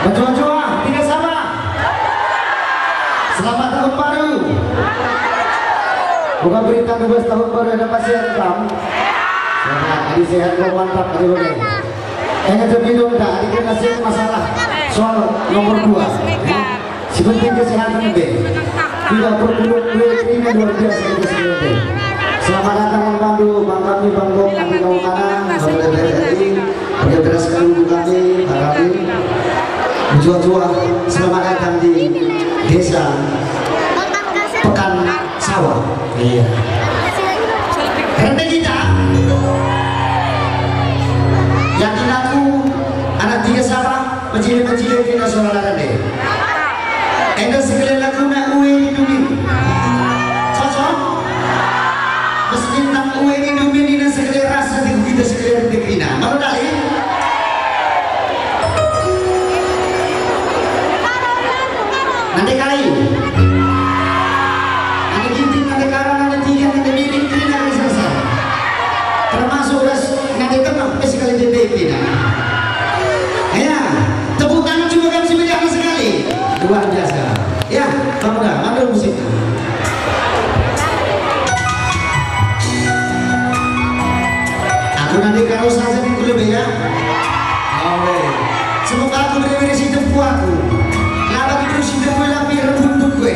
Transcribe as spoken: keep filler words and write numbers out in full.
Mejuah-juah, Tiga Sabah. Selamat tahun baru. Moga berita bebas tahun baru ada pasti ada kamu. Sehat, tadi sehat, kok mantap, tadi boleh. Ingat terlebih dahulu, tak, tadi kena sih masalah soal nomor dua. Ya. Si penting kesehatan deh. Tidak perlu duit ini luar biasa itu sendiri. Selamat datang Bang Pandu, Bang Kami, Bang Gop, Andi Kaumana, Bang Dede Edi, Bang Dede Sekali, Bang Kami, Bang Kami. Mejuah-juah, selamat datang di desa Pekan Sawah. Iya. Rende kita. Yakin aku, anak Tiga Sabah, mejile-mejile kita suara rende. Enda sekali laguna Ue Nindu Miri. Cocok? Bas bintang Ue Nindu Miri na sekali rasa di kita sekali rende kerina. Malu dali? Nande kai? Nande Ginting, nande Karang, nande Tiga, nande Miring, kerina kami selesai. Termasuk ras nande Temah, eh, sekali D P kerina. Ya, tepuk tangan juga kami sebanyak sekali. Luar biasa. Ya, Bang Uda, mandul musik. Aku nanti kalau saja di dulu ya. Oke. Semoga aku beri-beri si tempu aku. Laba di terus si tempu, tapi rebut-rebut gue.